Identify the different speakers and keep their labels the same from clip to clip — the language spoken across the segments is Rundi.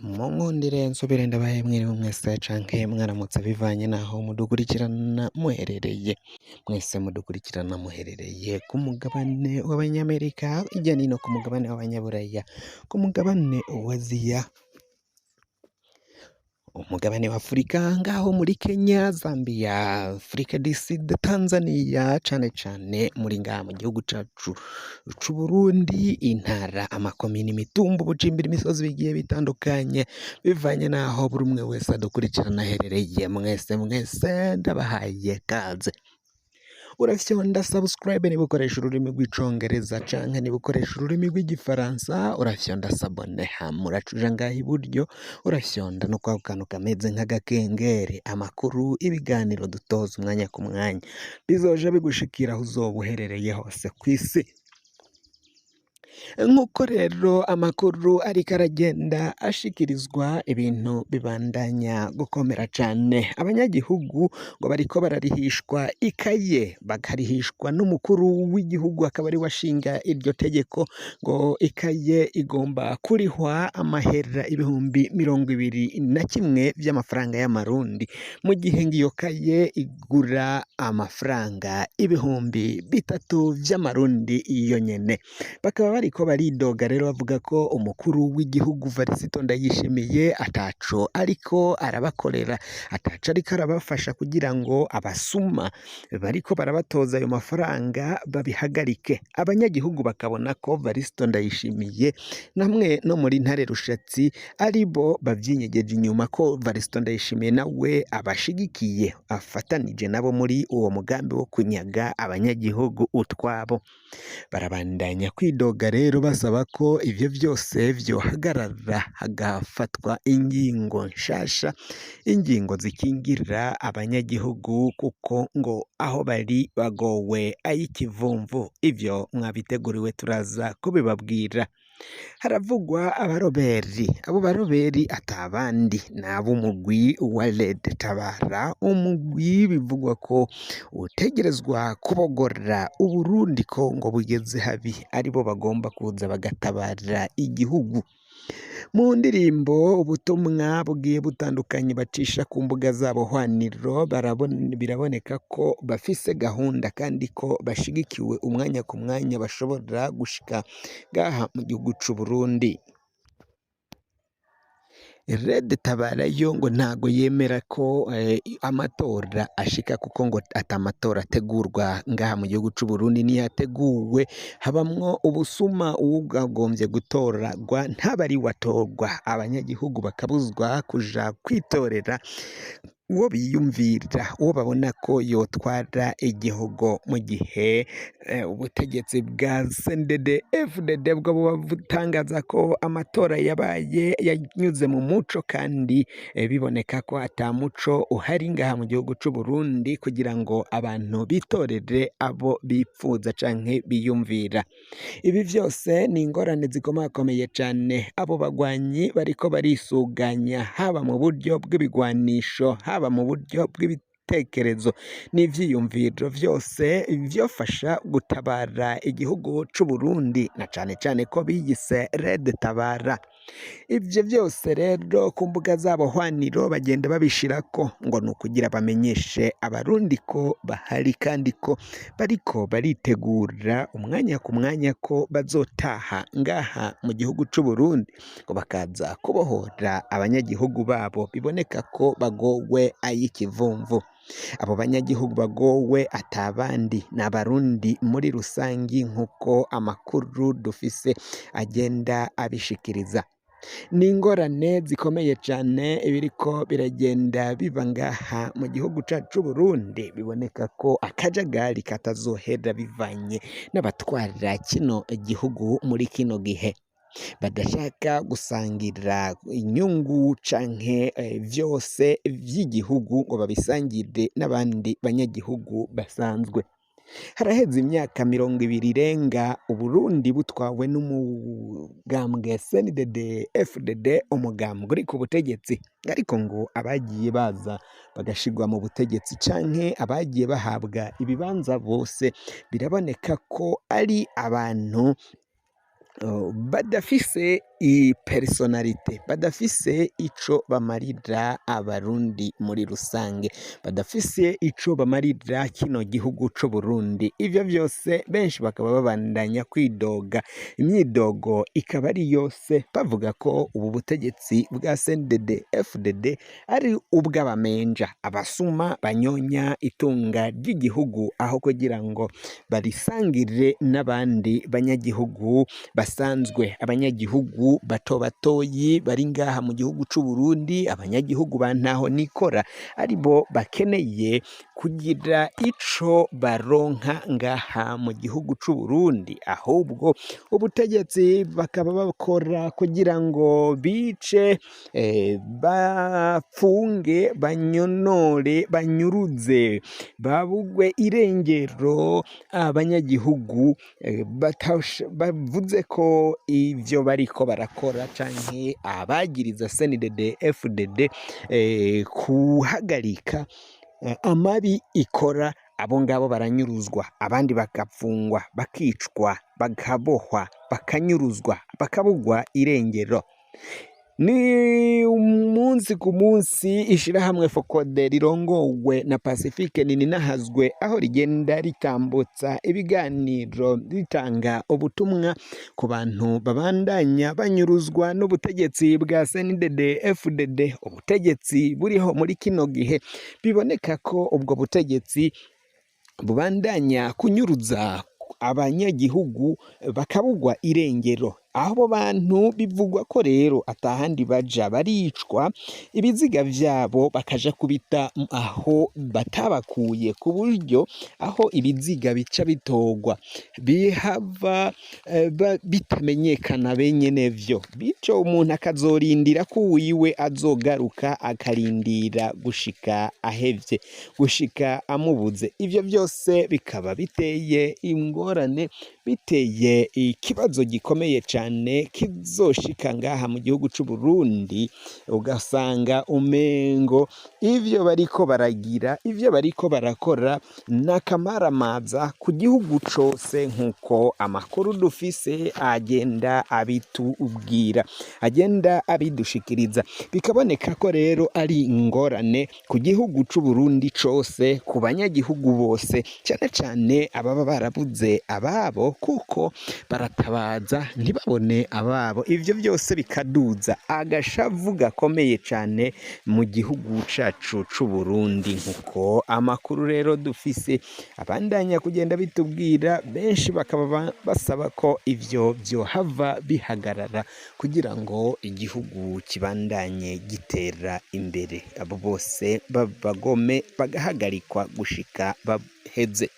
Speaker 1: Munkundire nsubire ndabahe mwiriwe mwese canke mwaramutse bivanye naho mudukurikirana muherereye. Mwese mudukurikirana muherereye ku mugabane w'Abanyamerika, hirya nino ku mugabane w'Abanyaburaya, ku mugabane wa Aziya, umugabane wa Afurika, ngaho muri Kenya, Zambia, Afrika du Sud, Tanzania, cane cane muri ngaha mu gihugu cacu c'Uburundi, intara, amakomini, imitumba, ubucimbiri, imisozi bigiye bitandukanye, bivanye n'aho buri umwe wese adukurikirana aherereye. Mwese mwese ndabahaye kaze. Urafyonda subscribe niba ukoresha ururimi rw'Icongereza, canke niba ukoresha ururimi rw'Igifaransa urafyonda s'abonner, hama uraca uja ngaha iburyo urafyonda no kwako kantu kameze nk'agakengeri. Amakuru, ibiganiro dutoza umwanya ku mwanya bizoja bigushikira aho uzoba uherereye hose kw'isi. Nk'uko rero amakuru ariko aragenda ashikirizwa, ibintu bibandanya gukomera cane. Abanyagihugu ngo bariko bararihishwa ikaye, bakarihishwa n'umukuru w'igihugu, akaba ari we ashinga iryo tegeko, ngo ikaye igomba kurihwa amahera 21,000 vy'amafaranga y'amarundi, mu gihe ngo iyo kaye igura amafaranga 3000 vy'amarundi yonyene. Bakaba bariko baridoga rero bavuga ko umukuru w'igihugu Varisito Ndayishimiye ataco ariko arabakorera, ataco ariko arabafasha kugira ngo abasuma bariko barabatoza ayo mafaranga babihagarike. Abanyagihugu bakabona ko Varisito Ndayishimiye namwe no muri Ntare Rushatsi aribo bavyinyegeje inyuma, ko Varisito Ndayishimiye nawe abashigikiye, afatanije nabo muri uwo mugambi wo kunyaga abanyagihugu utwabo. Barabandanya kwidoga rero basaba ko ivyo vyose vyohagarara, hagafatwa ingingo nshasha, ingingo zikingira abanyagihugu, kuko ngo aho bari bagowe ay'ikivumvu. Ivyo mwabiteguriwe turaza kubibabwira. Haravugwa abaroberi, abo baroberi atabandi ni ab'umugwi wa Red Tabara, umugwi bivugwa ko utegerezwa kubogora Uburundi ko ngo bugeze habi, aribo bagomba kuza bagatabara igihugu. Mu ndirimbo, ubutumwa bugiye butandukanye bacisha ku mbuga zabo hwaniro, biraboneka ko bafise gahunda kandi ko bashigikiwe umwanya ku mwanya, bashobora gushika ngaha mu gihugu c'u Burundi. Red Tabara yo ngo ntago yemera ko amatora ashika, kuko ngo ata matora ategurwa ngaha mu gihugu c'u Burundi, niyo ateguwe habamwo ubusuma, uwugombye gutorwa ntaba ari we atorwa, abanyagihugu bakabuzwa kuja kwitorera uwo biyumvira, uwo babona ko yotwara igihugu, mu gihe ubutegetsi bwa CNDD FDD bwo buba butangaza ko amatora yabaye yanyuze mu muco, kandi biboneka ko ata muco uhari ngaha mu gihugu c'u Burundi kugira ngo abantu bitorere abo bipfuza canke biyumvira. Ibi vyose ni ingorane zikomakomeye cane. Abo bagwanyi bariko barisuganya haba mu buryo bw'ibigwanisho, haba mu buryo bw'ibitekerezo n'ivyiyumviro, vyose vyofasha gutabara igihugu c'u Burundi, na cane cane ko biyise Red Tabara. Ivyo vyose rero ku mbuga zabo hwaniro bagenda babishirako, ngo ni ukugira bamenyeshe Abarundi ko bahari kandi ko bariko baritegura umwanya ku mwanya ko bazotaha ngaha mu gihugu c'u Burundi, ngo bakaza kubohora abanyagihugu babo biboneka ko bagowe ay'ikivumvu. Abo banyagihugu bagowe atabandi ni Abarundi muri rusangi, nk'uko amakuru dufise agenda abishikiriza. Ni ingorane zikomeye cane ibiriko biragenda biba ngaha mu gihugu cacu c'Uburundi, biboneka ko akajagari katazohera bivanye n'abatwara kino gihugu muri kino gihe, badashaka gusangira inyungu canke vyose vy'igihugu ngo babisangire n'abandi banyagihugu basanzwe. Haraheze imyaka 20 irenga Uburundi butwawe n'umugambwe CNDD FDD, umugambwe uri ku butegetsi, ariko ngo abagiye baza bagashirwa mu butegetsi canke abagiye bahabwa ibibanza bose biraboneka ko ari abantu badafise personnalité, badafise ico bamarira Abarundi muri rusange, badafise ico bamarira kino gihugu c'Uburundi. Ivyo vyose benshi bakaba babandanya kwidoga, imyidogo ikaba ari yose, bavuga ko ubu butegetsi bwa CNDD FDD ari ubw'abamenja, abasuma banyonya itunga ry'igihugu aho kugira ngo barisangire n'abandi banyagihugu basanzwe, abanyagihugu bato batoyi bari ngaha mu gihugu c'Uburundi, abanyagihugu ba ntaho nikora, aribo bakeneye kugira ico baronka ngaha mu gihugu c'Uburundi, ahubwo ubutegetsi bakaba bakora kugira ngo bice, bapfunge, banyonore, banyuruze, babugwe irengero abanyagihugu bavuze ko ivyo bariko barakora canke abagiriza CNDD FDD kuhagarika amabi ikora, abo ngabo baranyuruzwa, abandi bagapfungwa, bakicwa, bakabohwa, bakanyuruzwa, bakabugwa irengero. Ni umunsi ku munsi ishirahamwe FOCODE rirongowe na Pacifique Nininahazwe, aho rigenda ritambutsa ibiganiro, ritanga ubutumwa ku bantu babandanya banyuruzwa n'ubutegetsi bwa CNDD FDD, ubutegetsi buriho muri kino gihe. Biboneka ko ubwo butegetsi bubandanya kunyuruza abanyagihugu bakabugwa irengero. Abo bantu bivugwa ko rero atahandi baja, baricwa, ibiziga vyabo bakaja kubita aho batabakuye, ku buryo aho ibiziga bica bitogwa bihava bitamenyekana benyene vyo, bityo umuntu akazorindira ko uwiwe azogaruka, akarindira gushika ahevye, gushika amubuze. Ivyo vyose bikaba biteye ingorane, biteye ikibazo gikomeye cane kizoshika ngaha mu gihugu c'Uburundi, ugasanga umengo ivyo bariko baragira, ivyo bariko barakora n'akamaramaza ku gihugu cose, nk'uko amakuru dufise agenda abitubwira, agenda abidushikiriza. Bikaboneka ko rero ari ingorane ku gihugu c'Uburundi cose, ku banyagihugu bose, cane cane ababa barabuze ababo, kuko baratabaza ntibabone ababo. Ivyo vyose bikaduza agashavu gakomeye cane mu gihugu cacu c'Uburundi, nkuko amakuru rero dufise abandanya kugenda bitubwira. Benshi bakaba basaba ko ivyo vyohava bihagarara kugira ngo igihugu kibandanye gitera imbere, abo bose b'abagome bagahagarikwa gushika baheze.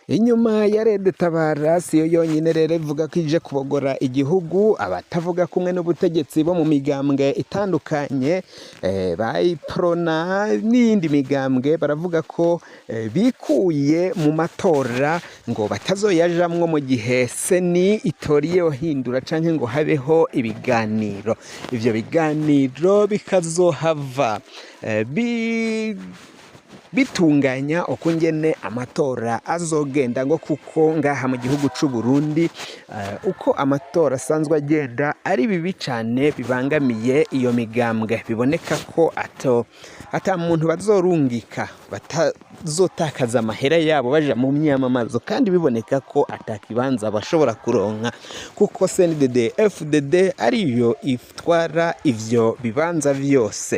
Speaker 1: Inyuma ya Red Tabara siyo yonyine rero ivuga ko ije kubogora igihugu. Abatavuga kumwe n'ubutegetsi bo mu migambwe itandukanye, ba Uprona n'iyindi migambwe, baravuga ko bikuye mu matora, ngo batazoyajamwo mu gihe CENI itoriye hindura canke ngo habeho ibiganiro. Ivyo biganiro bikazohava bitunganya ukungene amatora azogenda, ngo kuko ngaha mu gihugu c'u Burundi uko amatora asanzwe agenda ari bibi cane, bibangamiye iyo migambwe. Biboneka ko ata muntu bazorungika, batazotakaza amahera yabo baja mu myamamazo, kandi biboneka ko ata kibanza bashobora kuronka, kuko CNDD FDD ariyo itwara ivyo bibanza vyose.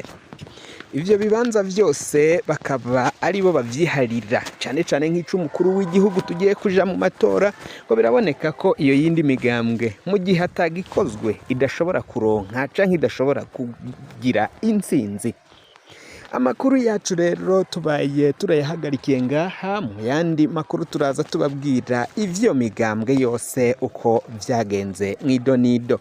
Speaker 1: Ivyo bibanza vyose bakaba aribo bavyiharira, cane cane nk'ic'umukuru w'igihugu tugiye kuja mu matora, ngo biraboneka ko iyo yindi migambwe mu gihe atagikozwe idashobora kuronka canke idashobora kugira intsinzi. Amakuru yacu rero tubaye turayahagarikiye ngaha. Mu yandi makuru turaza tubabwira ivyo migambwe yose uko vyagenze mw'idonido.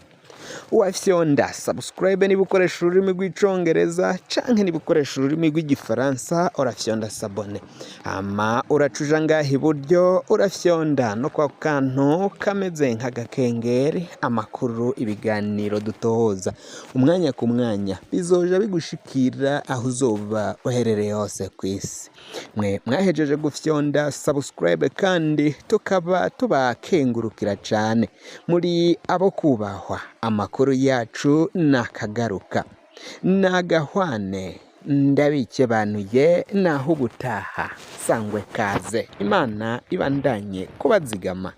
Speaker 1: Wafyonda subscribe niba ukoresha ururimi rw'Icongereza, canke niba ukoresha ururimi rw'Igifaransa urafyonda s'abonner. Hama uracuja ngaha iburyo, urafyonda no kwa kantu kameze nk'agakengeri. Amakuru, ibiganiro dutohoza umwanya ku mwanya bizoja bigushikira aho uzoba uherereye hose kw'isi. Mwe mwahejeje gufyonda subscribe kandi tukaba tubakengurukira cane, muri abo kubahwa. Amakuru yacu nakagaruka, nagahwane, ndabikebanuye, naho ubutaha. Sangwe kaze, Imana ibandanye kubazigama.